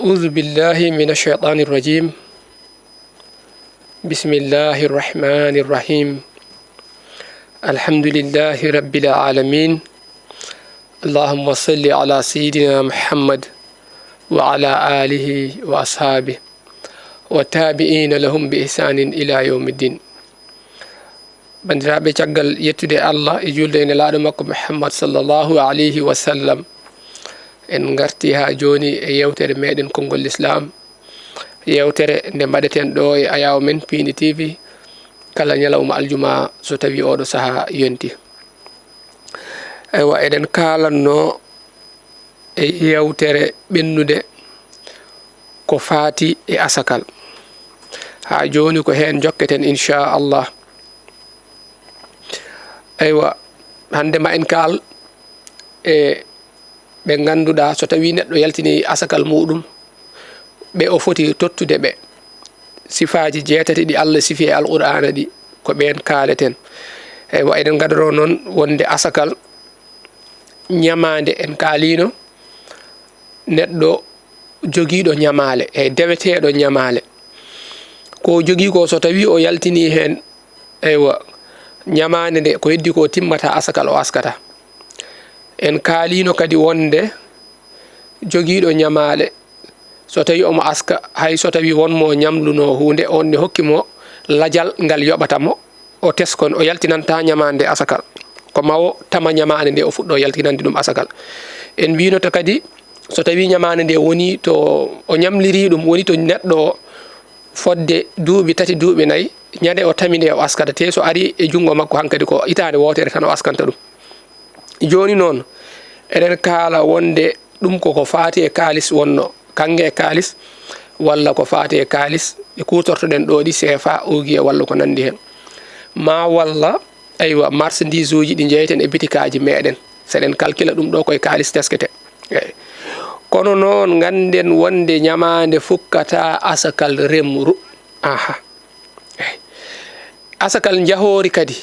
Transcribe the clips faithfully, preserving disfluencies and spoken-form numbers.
أعوذ بالله من الشيطان الرجيم. بسم الله الرحمن الرحيم. الحمد لله رب العالمين. اللهم صل على سيدنا محمد وعلى آله وأصحابه والتابعين لهم بإحسان إلى يوم الدين. Banndiraaɓe, caggal yettude Allah e juulde e Nelaaɗo makko Muhammad sallallahu alayhi wa sallam, en ngarti haa jooni e yeewtere meɗen Konngol Lislaam, yeewtere nde mbaɗeten ɗo e ayaawo men Piindi T V kala ñalawma aljuma so tawii oɗo sahaa yonti. Aywa, eɗen kaalanno e yeewtere ɓennude ko faati e asakal. Haa jooni ko heen njokketen, inchallah. Aywa, hannde ma en kaal e ɓe ngannduɗaa so tawii neɗɗo yaltini asakal muɗum, ɓe o foti tottude ɓe. Sifaaji jeetati ɗi Allah sifi e Alqur'aana ɗi, ko ɓeen kaaleten. Aywa, eɗen ngadoro noon wonde asakal ñamaande en kaaliino neɗɗo jogiiɗo ñamaale, e deweteeɗo ñamaale. Ko jogii ko so tawii o yaltinii heen, aywa, ñamaande nde ko heddi ko timmata asakal o askata. En kaaliino kadi wonde jogiiɗo ñamaale, so tawii omo aska, hay so tawii won mo ñamlunoo huunde, on ne hokki mo lajal ngal yoɓata mo, o teskon, o yaltinanta ñamaande asakal. Ko ma o tama ñamaande nde o fuɗɗo yaltinande ɗum asakal. En mbiino to kadi, so tawii ñamaande nde woni to o ñamlirii ɗum, woni to neɗɗo o fodde duuɓi tati, duuɓi nayi, ñande o tami nde o askata, te so ari e junngo makko hankadi ko hitaande wootere tan o askanta ɗum. Jooni noon, eɗen kaala wonde ɗum koko faati e kaalis wonno, kannge e kaalis, walla ko faati e kaalis ɗi kuutortoɗen ɗo ɗi, C F A, Ogiya walla ko nanndi heen. Ma walla, aywa, marchandise uji ɗi njeyeten e bitikaaji meɗen. So eɗen kalkila ɗum ɗo koye kaalis teskete. Eey. Kono noon, ngannden wonde ñamaande fukkata asakal remru. Aha. Eey. Asakal njahoori kadi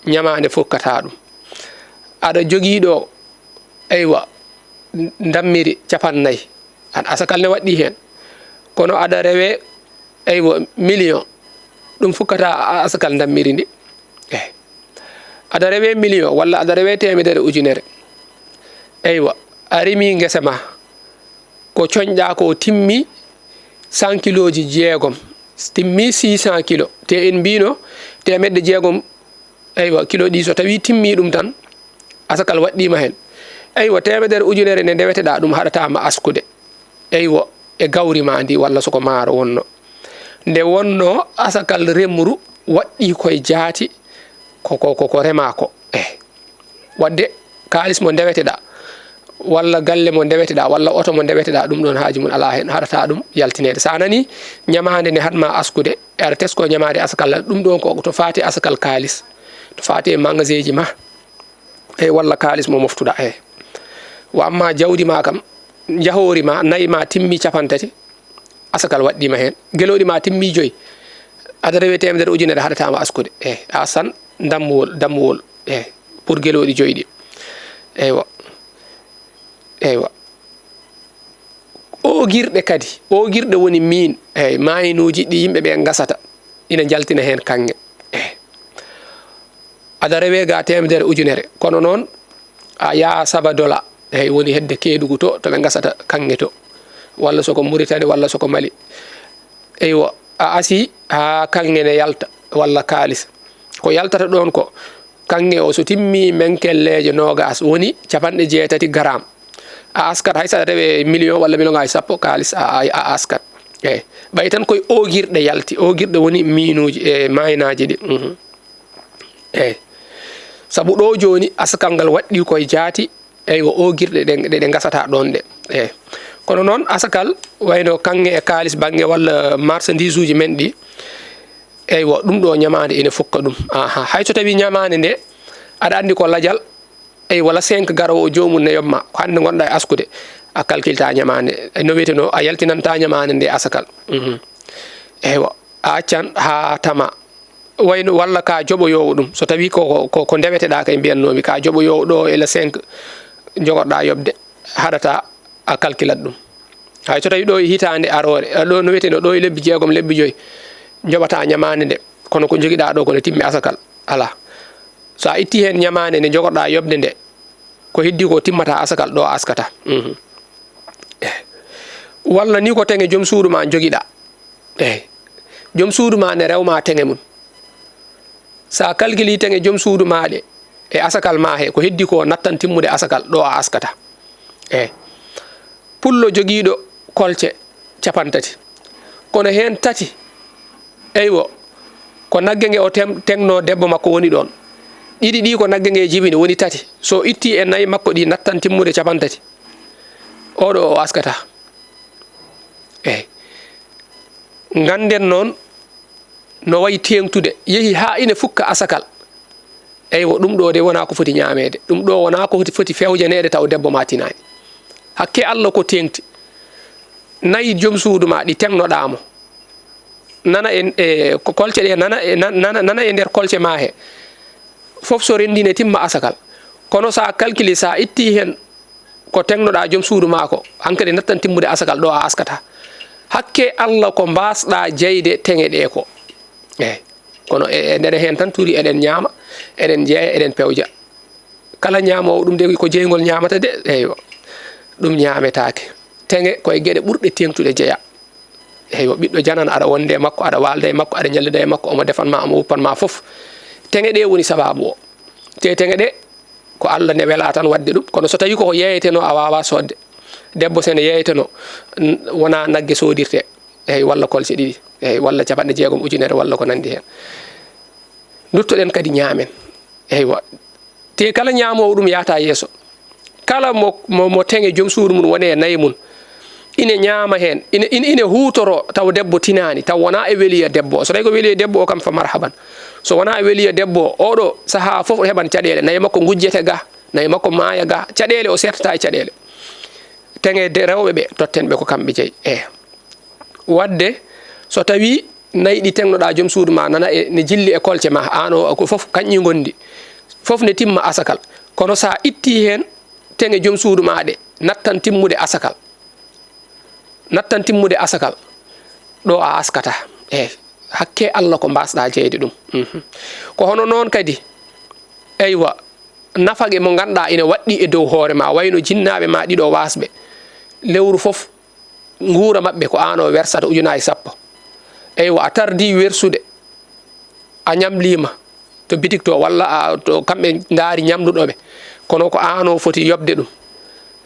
ñamaande fukkata ɗum. Aɗa jogii ɗo, aywa, n-, ndammiri capannay. An asakal ne waɗɗii heen. Kono aɗa rewe, aywa, million. Ɗum fukkata a-, asakal ndammiri ndi. Eh. Aɗa rewe million walla aɗa rewe teemedere ujunere. Eywa, a rimi ngesa ma. Ko coñɗa ko timmi cent kiloji jeegom. Timmi six cent kilo. Te en mbino teemedde jeegom, eywa, kilo ɗi so tawi timmi ɗum tan, asakal waɗɗima hen. Eywa, teemedere ujunere nde ndeweteɗa ɗum haɗata ma askude. Eywa, e gawri ma ndi walla soko maaro wonno. Nde wonno asakal remru waɗɗi koye jaati ko, ko, ko, ko rema ko. Eh. Wadde kaalis mo ndeweteɗa, walla galle mo ndeweteɗa, walla oto mo ndeweteɗa, ɗum ɗon haaju mum ala hen, haɗata ɗum yaltineede. Sa nani ñamaande nde haɗma askude, aɗa tesko ñamaade asakal, ɗum ɗon ko to faati asakal kaalis, to faati e magasin ji ma, e walla kaalis mo moftuɗa, e. Wa amma jawdi ma kam, njahoori ma, nayi ma timmi capantati, asakal waɗɗima hen. Gelooɗi ma timmi joyi, aɗa rewe teemedere ujunere haɗata ma askude. E, a san dammuwol, dammuwol, e, pour gelooɗi joyi ɗi. Eywa. Eywa. Oogirɗe kadi, oogirɗe woni miin, eyyi, maayinuuji ɗi yimɓe ɓe ngasata, ina njaltina heen kaŋŋe. Eyyi. Aɗa rewe ga teemedere ujunere, kono noon a yaha Sabadola, eyyi, woni hedde Keedugu to, to ɓe ngasata kaŋŋe to, walla soko Muritani, walla soko Mali. Eywa, a asi haa kaŋŋe ne yalta, walla kaalis. Ko yaltata ɗoon ko, kaŋŋe o so timmi menkelleeje noogaas, woni capanɗe jeetati garam. A askat hay so aɗa rewe million walla million ngaji sappo kaalis a, a, a askat. Eyyi. Ɓay tan koye oogirɗe yalti, oogirɗe woni miinuuji e maaynaaji ɗi. Mhm. Eyyi. Sabu ɗo jooni asakal ngal waɗɗi koye jaati, eywa, oogirɗe ɗe, ɗe, ɗe ngasata ɗoon ɗe. Eyyi. Kono noon asakal wayno kaŋŋe e kaalis bannge walla marchandise uji men ɗi, eywa, ɗum ɗo ñamaande ene fukka ɗum. Aha. Hay so tawi ñamaande nde aɗa anndi ko lajal, eywa, la cinq garowo o joomum ne yomma, ko hannde ngonɗa e askude, a kalkilta ñamaande. E no wiyeteno, a yaltinanta ñamaande nde asakal. Mhm. Eywa, a accan haa tama. Wayno walla ka joɓoyoowo ɗum. So tawi ko, ko, ko, ko ndeweteɗa kay mbiyannoomi, ka joɓoyoowo ɗo e la cinq jogorɗa yoɓde, haɗata a kalkilat ɗum. Hay so tawi ɗo e hitaande aroore, ɗo no wiyeteno ɗo e lebbi jeegom, lebbi joyi, njoɓata ñamaande nde, kono ko njogiɗa ɗo ko nde timmi asakal, alaa. So a itti heen ñamaande nde njogorɗa yoɓde nde, ko heddi ko timmata asakal, ɗo a askata. Mhm. Eh. Walla ni ko teŋe joom suudu ma njogiɗa. Eh. Joom suudu ma ne rewma teŋe mum. Sa calculi teŋe joom suudu ma ɗe e asakal ma he, ko heddi ko nattan timmude asakal, ɗo a askata. Eh. Pullo jogiiɗo kolce capanɗe tati. Kono heen tati, eywo, ko nagge nge o tem-, teŋno debbo makko woni ɗoon. Ɗiɗi ɗi ko nagge nge jibini, woni tati. So itti e nayi makko ɗi, nattan timmude capanɗe tati. Oɗo o askata. Eey. Ngannden noon, no wayi teeŋtude, yehi haa ine fukka asakal. Eywo, ɗum ɗo de wonaa ko foti ñaameede. Ɗum ɗo wonaa ko foti, foti fewjaneede taw debbo ma tinaani. Hakke Allah ko teeŋti. Nayi joom suudu ma ɗi teŋnoɗaa mo. Nana e, e ko kolce ɗe, nana e, nan-, nana, nana e nder kolce ma he. Fof so renndii ne timma asakal. Kono sa calculi, sa itti heen ko teŋnoɗaa joom suudu ma ko, hankadi nattan timmude asakal ɗo a askata. Hakke Allah ko mbaasɗaa jeyde teŋe ɗe ko. Eey. Kono e, e nder heen tan turi eɗen ñaama, eɗen jeeya, eɗen pewja. Kala ñaamoowo ɗum de ko jeyngol ñaamata de, eywa. Ɗum ñaametaake. Teŋe ko e geɗe ɓurɗe teeŋtude jeya. Eywa, ɓiɗɗo janano, aɗa wonde e makko, aɗa waalda e makko, aɗa ñallida e makko, omo defan ma, omo wuppan ma fof. Teŋe ɗe woni sabaabu o. Te teŋe ɗe, ko Allah ne wela tan waɗde ɗum. Kono so tawi koko yeeyeteno, a waawaa soodde. Debbo so ne yeeyeteno, n-, wonaa nagge soodirte. Eey, walla kolce ɗiɗi. Eey, walla capanɗe jeegom ujunere, walla ko nanndi heen. Nduttoɗen kadi ñaamen. Eywa. Te kala ñaamoowo ɗum yahata yeeso. Kala mo, mo, mo teŋe joom suudu mum woni e nayi mum. Ine ñaama heen, ine, ine, ine huutoro taw debbo tinaani, taw wonaa e weliya debbo o. So tawi ko weliya debbo o kam fa marhaban. So wonaa e weliya debbo o, oɗo sahaa fof heɓan caɗeele. Nayi makko ngujjete ga, nayi makko maaya ga. Caɗeele o seertata e caɗeele. Teŋe de rewɓe ɓe, totten ɓe ko kamɓe jeyi. Eey. Waɗde, so tawii nayi ɗi teŋnoɗaa joom suudu ma nana e, ne jilli e kolce ma, aan o ko fof kañƴi ngondi. Fof ne timma asakal. Kono sa itti heen teŋe joom suudu ma ɗe, nattan timmude asakal. Nattan timmude asakal. Ɗo a askata. Eey, hakke Allah ko mbaasɗaa jeyde ɗum. Mhm. Ko hono noon kadi, eywa, nafaqe mo ngannduɗaa ina waɗɗii e dow hoore ma, wayno jinnaaɓe ma ɗiɗo waasɓe. Lewru fof, nguura maɓɓe ko aan o wersata ujunaaji sappo. Eywa, a tardii wersude, a ñamliima to bitik to, walla a, to kamɓe ndaari ñamluɗo ɓe. Kono ko aan o foti yoɓde ɗum.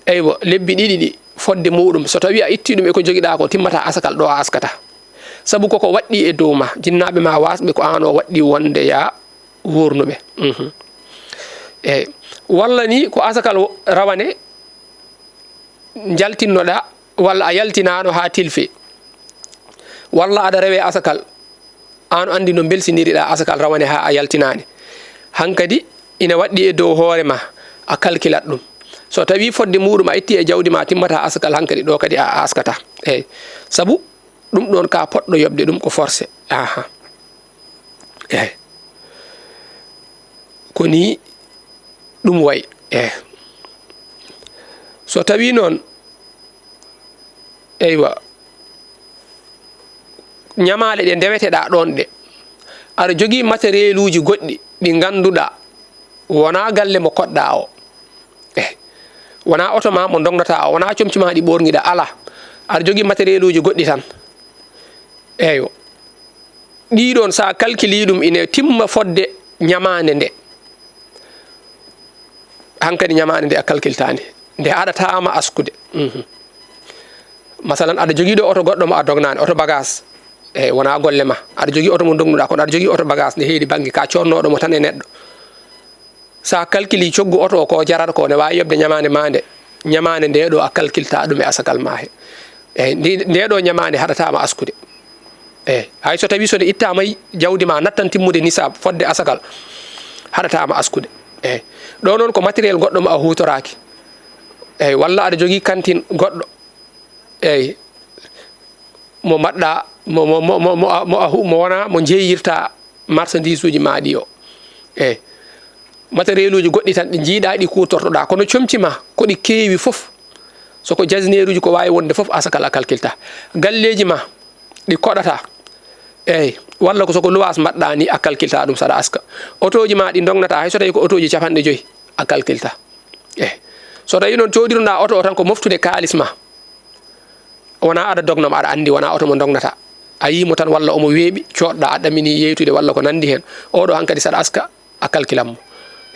Eywa, lebbi ɗiɗi ɗi fodde muɗum, so tawii a ittii ɗum e ko njogiɗaa ko, timmata asakal ɗo a askata. Sabu koko waɗɗii e dow ma, jinnaaɓe ma waasɓe ko aan o waɗɗii wonde ya wuurnu ɓe. Mhm. Eey. Walla ni ko asakal wo-, rawane njaltinnoɗaa, walla a yaltinaano haa tilfi, walla aɗa rewe asakal, aan anndi no mbelsiniriɗaa asakal rawane haa a yaltinaani. Hankadi ina waɗɗii e dow hoore ma, a kalkilat ɗum. So tawii fodde muɗum a itti e jawdi ma, timmata asakal, hankadi ɗo kadi a, a askata. Eey. Sabu ɗum ɗoon ka poɗɗo yoɓde ɗum ko forcé. Aha. Eey. Ko ni ɗum wayi. Eey. So tawii noon, eywa, ñamaale ɗe ndeweteɗaa ɗoon ɗe, aɗa jogii matériel uji goɗɗi ɗi ngannduɗaa wonaa galle mo koɗɗaa o. Eh, wonaa oto ma mo ndognoɗaa o, wonaa comci ma ɗi ɓoorniɗaa, alaa. Aɗa jogii matériel uji goɗɗi tan. Eywa. Ɗii ɗoon, so a kalkilii ɗum, ine timma fodde ñamaande nde. Hankadi ñamaande nde a kalkiltaande. Nde haɗataa ma askude. Mhm. Masalan, aɗa jogii ɗo oto goɗɗo mo a dognaani, oto bagage. Eey, wonaa golle ma. Aɗa jogii oto mo ndognuɗaa, kono aɗa jogii oto bagage, ne heedi bannge, ka coodnooɗo mo tan e neɗɗo. So a kalkilii coggu oto o ko jarata ko, ne waawi yoɓde ñamaande ma nde. Ñamaande nde ɗo a kalkiltaa ɗum e asakal ma he. Eey, ndi, nde ɗo ñamaande haɗataa ma askude. Eey, hay so tawii so nde ittaama e jawdi ma nattan timmude nisaab fodde asakal, haɗataa ma askude. Eey, ɗo noon ko matériel goɗɗo mo a huutoraaki. Eey, walla aɗa jogii kantin goɗɗo. Eey, mo mbaɗɗaa, mo, mo, mo, mo, mo a, mo a hu-, mo wonaa mo njeeyirta marchandise uji ma ɗi o. Eey. Matériel uji goɗɗi tan ɗi njiiɗaa, ɗi kuutortoɗaa. Kono comci ma, ko ɗi keewi fof. So ko jasneeruuji ko waawi wonde fof, asakal a kalkilta. Galleeji ma ɗi koɗata, eey, walla ko so ko luwaas mbaɗɗaa ni, a kalkilta ɗum saɗa aska. Otooji ma ɗi ndognataa, hay so tawii ko otooji capanɗe joyi, a kalkilta. Eey. So tawii noon coodirunɗaa oto o tan ko moftude kaalis ma, wonaa aɗa dogno mo, aɗa anndi wonaa oto mo ndognata. A yii mo tan walla omo weeɓi, coodɗaa, a ɗaminii yeytude walla ko nanndi heen. Oɗo hankadi saɗa aska, a kalkilan mo.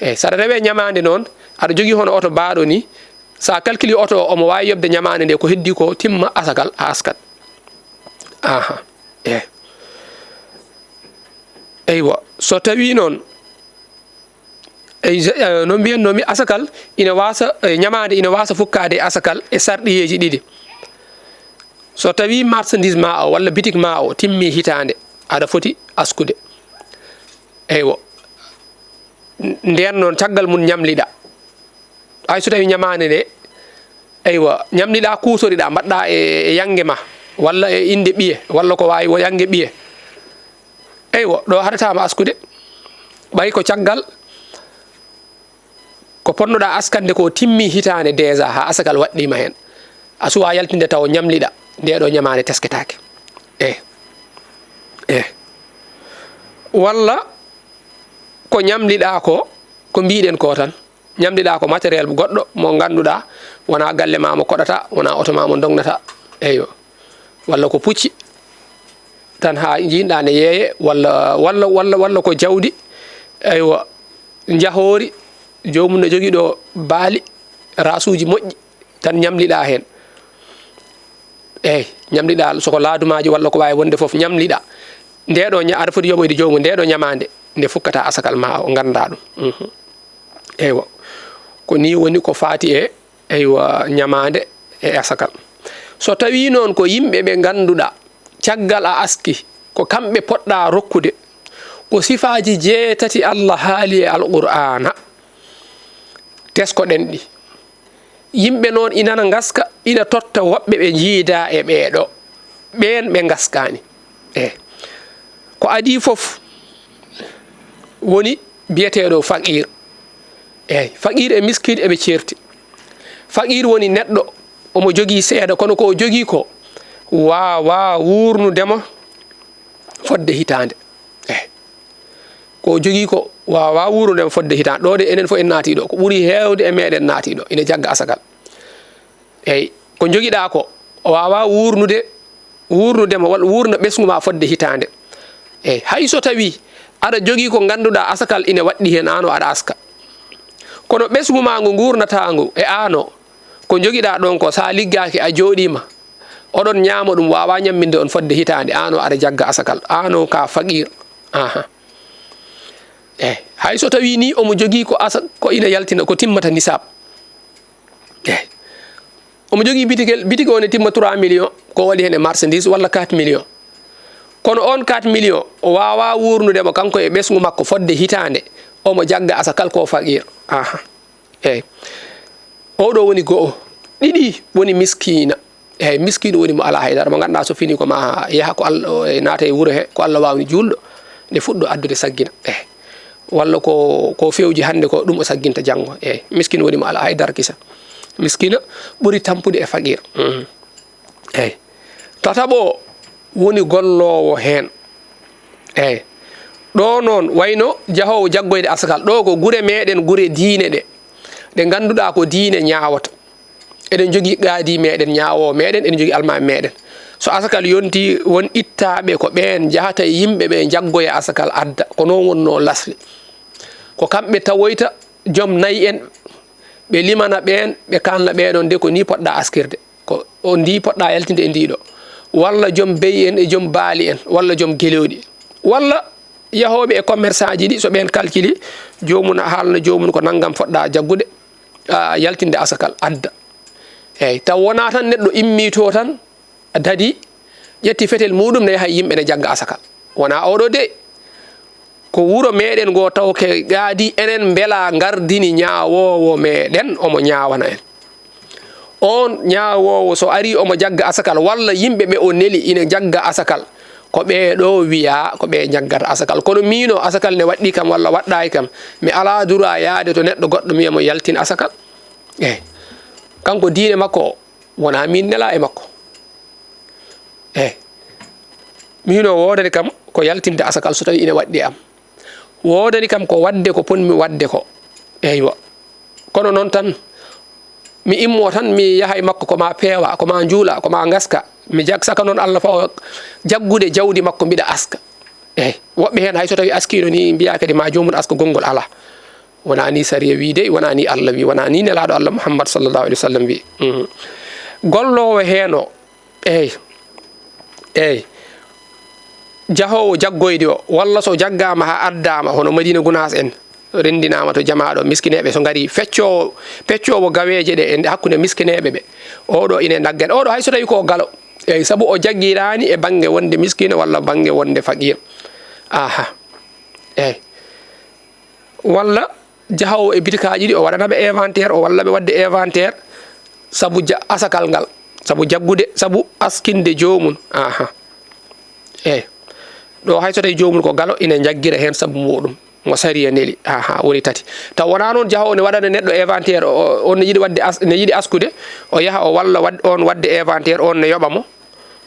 Eey, saɗa rewee ñamaande noon, aɗa jogii hono oto baaɗo ni, so a kalkilii oto o, omo waawi yoɓde ñamaande nde, ko heddii ko timma asakal, a askat. Aha, eey. Eywa, so tawii noon, eey, je-, eh, no mbiyanno-mi, asakal ina waasa, eh, ñamaande ina waasa fukkaade e asakal e sarɗiyeeji ɗiɗi. So tawii marchandise ma o walla bitik ma o timmii hitaande, aɗa foti askude. Eywa. N-, ndeen noon, caggal mum ñamliɗaa. Hay so tawii ñamaande nde, eywa, ñamliɗaa, kuusoriɗaa, mbaɗɗaa e, e yannge ma, walla e innde ɓiye, walla ko waawi wo yannge ɓiye. Eywa, ɗo haɗataa ma askude. Ɓay ko caggal, ko potnoɗaa askande ko timmii hitaande déjà, haa asakal waɗɗiima heen. A suwaa yaltinde taw ñamliɗaa, ndee ɗo ñamaande tesketaake. Eey. Eey. Walla ko ñamliɗaa ko, ko mbiɗen ko tan. Ñamliɗaa ko matériel goɗɗo mo ngannduɗaa wonaa galle ma mo koɗata, wonaa oto ma mo ndognata. Eywa. Walla ko pucci tan haa njiinɗaa ne yeeye, walla, walla, walla, walla ko jawdi. Eywa. Njahoori, joomum ne jogii ɗo baali, raasuuji moƴƴi, tan ñamliɗaa heen. Eey, ñamliɗaa, so ko laadumaaji walla ko waawi wonde fof, ñamliɗaa. Ndee ɗo ña-, aɗa foti yoɓoyde joomum, ndee ɗo ñamaande, nde fukkata asakal ma o, nganndaa ɗum. Mhm. Eywa. Ko nii woni ko faati e, eywa, ñamaande e asakal. So tawii noon ko yimɓe ɓe ngannduɗaa, caggal a aski, ko kamɓe poɗɗaa rokkude, ko sifaaji jeetati Allah haali e Alqur'aana, teskoɗen ɗi. Yimɓe noon ina ngaska, ina totta woɓɓe ɓe njiidaa e ɓee ɗo. Ɓeen ɓe ngaskaani. Eey. Ko adii fof woni biyeteeɗo faqiir. Eey, faqiir e miskiin eɓe ceerti. Faqiir woni neɗɗo, omo jogii seeɗa, kono ko o jogii ko waawaa wuurnude mo fodde hitaande. Eey. Ko o jogii ko waawaa wuurnude mo fodde hitaande. Ɗo de enen fof en naatii ɗo. Ko ɓuri heewde e meeɗen naatii ɗo. Ina jagga asakal. Eey, ko njogiɗaa ko, o waawaa wuurnude, wuurnude mo, walla wuurna ɓesngu ma fodde hitaande. Eey, hay so tawii aɗa jogii ko ngannduɗaa asakal ina waɗɗi heen, aan o aɗa aska. Kono ɓesngu ma ngu nguurnataa ngu e aan o, ko njogiɗaa ɗoon ko, so a liggaaki, a jooɗiima, oɗon ñaama ɗum, waawaa ñamminde on fodde hitaande, aan o aɗa jagga asakal, aan o ka faqiir. Aha. Eey, hay so tawii ni omo jogii ko asa-, ko ina yaltina, ko timmata nisaab. Eey. Omo jogii bitigel, bitigi o ne timma trois millions, ko waɗi heen e marchandise walla quatre millions. Kono oon quatre millions, o waawaa wuurnude mo kanko e ɓesngu makko fodde hitaande, omo jagga asakal ko faqiir. Aha. Eey. Oo ɗo woni go'o. Ɗiɗi woni miskiina. Eey, miskiino woni mo alaa hay dara, mo ngannduɗaa so finii ko ma yaha ko Allah, o naata e wuro he, ko Allah waawni juulɗo, nde fuɗɗo addude saggina. Eey. Walla ko, ko fewji hannde ko ɗum o sagginta janngo. Eey, miskiino woni mo alaa hay dara kisa. Miskiina ɓuri tampude e faqiir. Mhm. Eey. Tataɓo o woni golloowo heen. Eey. Ɗo noon wayno jahoowo jaggoyde asakal. Ɗo ko gure meeɗen, gure diine ɗe, ɗe ngannduɗaa ko diine ñaawata. Eɗen njogii qaadi meeɗen, ñaawoowo meeɗen, eɗen njogii almaami meeɗen. So asakal yontii, won ittaaɓe ko ɓeen njahata e yimɓe ɓe njaggoya asakal adda. Ko noon wonnoo lasli. Ko kamɓe tawoyta joom nayi en, ɓe limana ɓeen, ɓe kaalna ɓee ɗoon de ko nii poɗɗaa askirde. Ko o ndi poɗɗaa yaltinde e ndi ɗo. Walla joom beyi en e joom baali en, walla joom gelooɗi. Walla yahooɓe e commerçant ji ɗi, so ɓeen kalkili, joomum haalna joomum ko nanngam poɗɗaa jaggude, a, yaltinde asakal, adda. Eey, taw wonaa tan neɗɗo immii to tan, dadi, ƴetti fetel muuɗum, ne yaha e yimɓe ne jagga asakal. Wonaa oo ɗo de, ko wuro meeɗen ngoo taw ke qaadi enen mbela ngardini ñaawoowo meeɗen, omo ñaawana en. Oon ñaawoowo so arii omo jagga asakal, walla yimɓe ɓe o neli ina jagga asakal, ko ɓee ɗo wiyaa ko ɓe njaggata asakal. Kono miino asakal ne waɗɗii kam walla waɗɗaaki kam, mi alaa duraa yahde to neɗɗo goɗɗo mi wiya mo yaltin asakal. Eey. Kanko diine makko o, Wonaa miin nelaa e makko. Eey. Miin o woodani kam ko yaltinde asakal so tawii ina waɗɗi e am. Woodani kam ko waɗde ko potmi waɗde ko. Eywa. Kono noon tan, mi immoo tan, mi yaha e makko, ko maa peewaa, ko maa njuulaa, ko maa ngaska. Mi jag, saka noon Alla fawa jaggude jawdi makko, mbiɗa aska. Eey, woɓɓe heen, hay so tawii askiino ni, mbiyaa kadi maa joomum aska, gonngol alaa. Wonaa ni sariya wii dey, wonaa ni Alla wii, wonaa ni Nelaaɗo Alla Muhammad sallallahu alaihi wasallam wii. Mhm. Golloowo heen o, eey, eey, jahoowo jaggoyde o, walla so jaggaama haa addaama, hono Madina Gunaas en, renndinaama to jamaa ɗo, miskineeɓe so ngarii, feccoowo, peccoowo gaweeje ɗe e hakkunde miskineeɓe ɓe, oɗo ine ndaggan, oɗo hay so tawii ko galo, eey, sabu o jaggiraani e bannge wonde miskiino walla bannge wonde faqiir. Aha. Eey. Walla jahoowo e bitikaaji ɗi, o waɗana ɓe inventaire, o walla ɓe waɗde inventaire sabu ja-, asakal ngal, sabu jaggude, sabu askinde joomum. Aha. Eey. Ɗo hay so tawii joomum ko galo, ina njaggira heen sabu muuɗum, mo sariya neli. Aha, woni tati. Taw wonaa noon jahoowo ne waɗana neɗɗo inventaire, o, o, on ne yiɗi waɗde as-, ne yiɗi askude, o yaha o walla waɗ-, on waɗde inventaire, on ne yoɓa mo,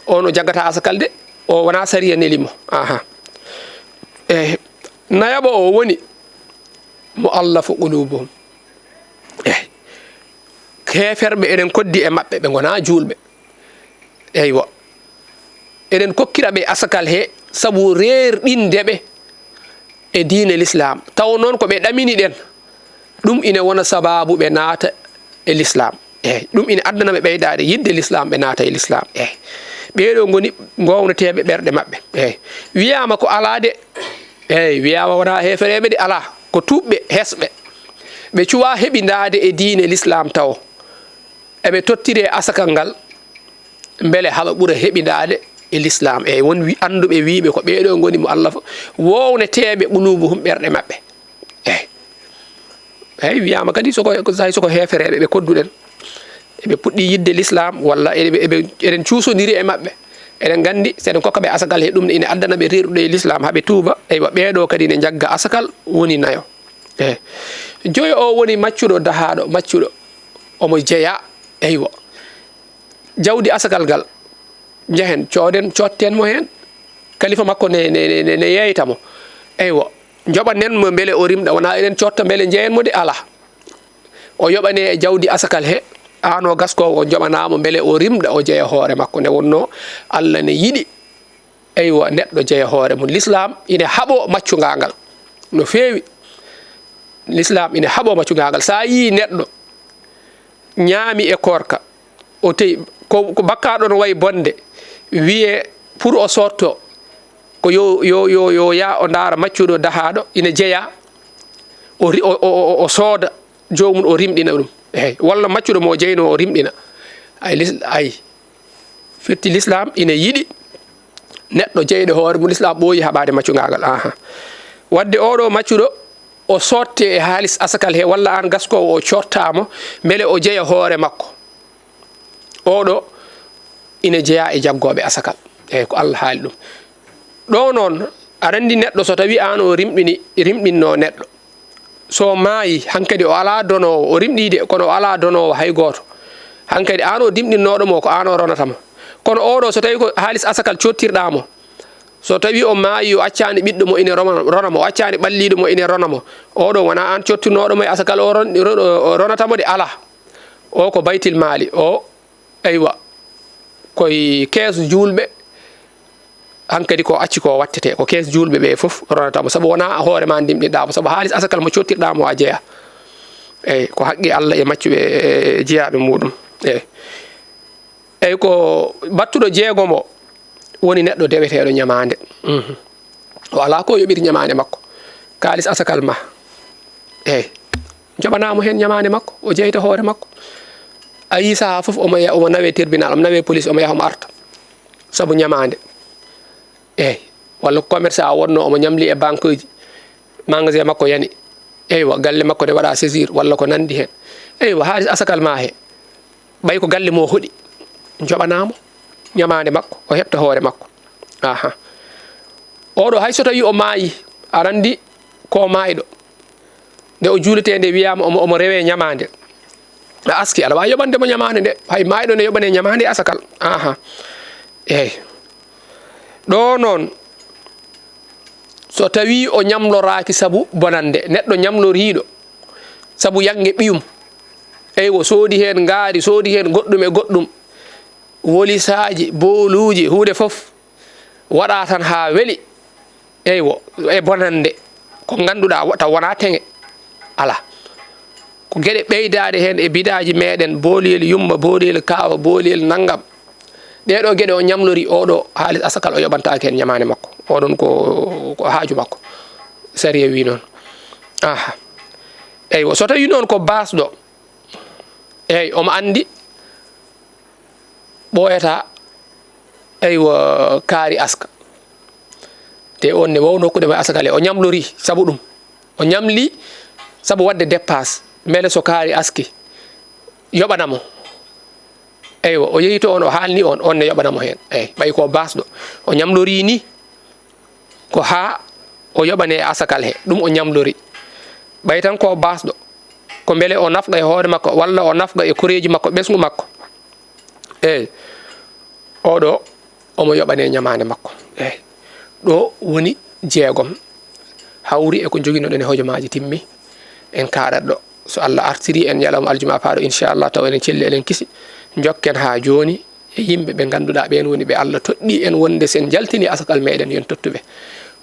on o jaggata asakal de, o wonaa sariya neli mo. Aha. Eey. Nayaɓo o woni mu'allafu qulubuhum. Eey. Heeferɓe eɗen koddi e maɓɓe, ɓe ngonaa juulɓe. Eywa. Eɗen kokkira ɓe asakal he sabu reerɗinde ɓe e diine Lislaam. Taw noon ko ɓe ɗamini ɗen, ɗum ine wona sabaabu ɓe naata e Lislaam. Eey, ɗum ine addana ɓe ɓeydaade yiɗde Lislaam, ɓe naata e Lislaam. Eey. Ɓee ɗoo ngoni ngoowneteeɓe ɓerɗe maɓɓe. Eey. Wiyaama ko alaa de. Eey, wiyaama wonaa heefereeɓe de, alaa. Ko tuuɓɓe, hesɓe. Ɓe cuwaa heɓindaade e diine Lislaam tawo. Eɓe tottiree asakal ngal, mbele haɓa ɓura heɓindaade e Lislaam. Eey, won wi-, annduɓe wiiɓe ko ɓee ɗoo ngoni mu'allafu, woowneteeɓe qulubuhum, ɓerɗe maɓɓe. Eey. Eey, wiyaama kadi so ko, so hay so ko heefereeɓe ɓe kodduɗen, eɓe puɗɗii yiɗde Lislaam, walla eɓe, eɓe, eɗen cuusondiri e maɓɓe. Eɗen nganndi, so eɗen kokka ɓe asakal he ɗum ne, ina addana ɓe reerɗude e Lislaam, haa ɓe tuuba. Eywa, ɓee ɗoo kadi ne njagga asakal, woni nayo. Eey. Joyo o woni maccuɗo dahaaɗo, maccuɗo omo jeyaa. Eywa. Jawdi asakal ngal, njehen, cooden, cootten mo heen. Kalifa makko ne, ne, ne, ne, ne yeeyta mo. Eywa. Njoɓanen mo mbele o rimɗa, wonaa eɗen cootta mbele njeyen mo de, alaa. O yoɓane e jawdi asakal he, aan o gaskoowo, o njoɓanaa mo mbele o rimɗa, o jeya hoore makko. Nde wonnoo Alla ne yiɗi, eywa, neɗɗo jeya hoore mum. Lislaam ine haɓoo maccungal ngal no feewi. Lislaam ine haɓoo maccungal ngal. So a yii neɗɗo ñaami e koorka, o teyi, ko, ko bakkaaɗo no wayi bonde, wiyee pour o soodto, ko yo, yo, yo, yo yaa o ndaara maccuɗo dahaaɗo ina jeyaa, o ri-, o, o, o, o sooda joomum, o rimɗina ɗum. Eey, walla maccuɗo mo jeynoo, o rimɗina. Ay, lis-, ay. Firti Lislaam ina yiɗi neɗɗo jeyɗo hoore mum, Lislaam ɓooyi haɓaade maccungal ngal. Aha. Waɗde oɗo maccuɗo, o sootte e haalis asakal he, walla aan gaskoowo o coottaa mo, mbele o jeya hoore makko. Oɗo ina jeyaa e jaggooɓe asakal. Eey, ko Alla haali ɗum. Ɗo noon, aɗa anndi neɗɗo so tawii aan o rimɗini, rimɗinnoo neɗɗo. So maayi, hankadi o alaa donoowo, o rimɗii de, kono o alaa donoowo hay gooto. Hankadi aan o dimɗinnooɗo mo, ko aan o ronata mo. Kono oɗo, so tawii ko haalis asakal coottirɗaa mo, so tawii o maayi, o accaani ɓiɗɗo mo ine roma-, rona mo, o accaani ɓalliiɗo mo ine rona mo, oɗo wonaa aan coottirnooɗo mo e asakal o ron-, ro-, o ronata mo de, alaa. O ko baytil maali, o, eywa, koye kees juulɓe, hankadi ko acci ko wattete, ko kees juulɓe ɓe fof ronata mo, sabu wonaa hoore ma ndimɗiɗaa mo, sabu haalis asakal mo coottirɗaa mo a jeyaa. Eey, ko haqqi Alla e maccuɓe e, e jeyaaɓe muɗum. Eey. Eey, ko battuɗo jeegomo woni neɗɗo deweteeɗo ñamaande. Mhm. O alaa ko yoɓiri ñamaande makko. Kaalis asakal ma. Eey. Njoɓanaa mo heen ñamaande makko, o jeyta hoore makko. A yii sahaa fof omo ya-, omo nawee tribunal, omo nawee police, omo yaha omo arta. Sabu ñamaande. Eey. Walla ko commerçant wonnoo, omo ñamli e banqueji. Magasin makko yani. Eywa, galle makko ne waɗa saisir, walla ko nanndi heen. Eywa, haalis asakal ma he. Ɓay ko galle mo hoɗi, njoɓanaa mo ñamaande makko, o heɓta hoore makko. Aha. Oɗo hay so tawii o maayi, aɗa anndi ko maayɗo. Nde o juuletee nde wiyaama omo, omo rewee ñamaande. A aski, aɗa waawi yoɓande mo ñamaande nde. Hay maayɗo ne yoɓane ñamaande e asakal. Aha. Eey. Ɗo noon, so tawii o ñamloraaki sabu bonannde, neɗɗo ñamloriiɗo sabu yaŋnge ɓiyum, eywo, soodi heen ngaari, soodi heen goɗɗum e goɗɗum, wolisaaji, booluuji, huunde fof, waɗa tan haa weli, eywo, e bonannde, ko ngannduɗaa wo-, taw wonaa teŋe, alaa. Ko geɗe ɓeydaaɗe heen e bidaaji meeɗen, booliyel yumma, booliyel kaawa, booliyel nanngam. Ɗee ɗoo geɗe o ñamlori, oo ɗoo haalis asakal o yoɓantaake heen ñamaande makko. Oo ɗoon ko, ko haaju makko. Sariya wii noon. Aha. Eywo, so tawii noon ko baasɗo, eey, omo anndi ɓooyataa, eywa, kaari aska. Te oon ne waawnoo hokkude mo asakal he, o ñamlorii sabu ɗum. O ñamlii sabu waɗde dépasse. Mbele so kaari aski, yoɓana mo. Eywa, o yehi to on, o haalni on, on ne yoɓana mo heen. Eey, ɓay ko baasɗo. O ñamlorii ni ko haa o yoɓane e asakal he. Ɗum o ñamlori. Ɓay tan ko baasɗo. Ko mbele o nafqa e hoore makko, walla o nafqa e koreeji makko, ɓesngu makko. Eey. Oo ɗoo, omo yoɓane ñamaande makko. Eey. Ɗo woni jeegom. Hawri e ko njoginoɗen e hojomaaji timmi. En kaaɗat ɗo. So Allah artirii en ñalawma aljuma paaɗo, inchallah, taw eɗen celli, eɗen kisi. Njokken haa jooni e yimɓe ɓe ngannduɗaa ɓeen woni ɓe Allah toɗɗii en wonde sen njaltini asakal meeɗen, yo en tottu ɓe.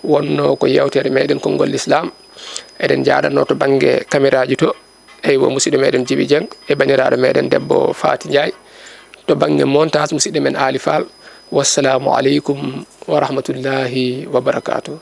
Wonnoo ko yeewtere meeɗen konngol Lislaam. Eɗen njaaɗatnoo to bannge kameraaji to, eywa, musidɗo meeɗen Jibi Jeŋ e baniraaɗo meeɗen debbo Faati Njaay. To bannge montage, musidɗo men Aali Faal. Wassalaamu aleykum wa rahmatullaahi wa barakaatuh.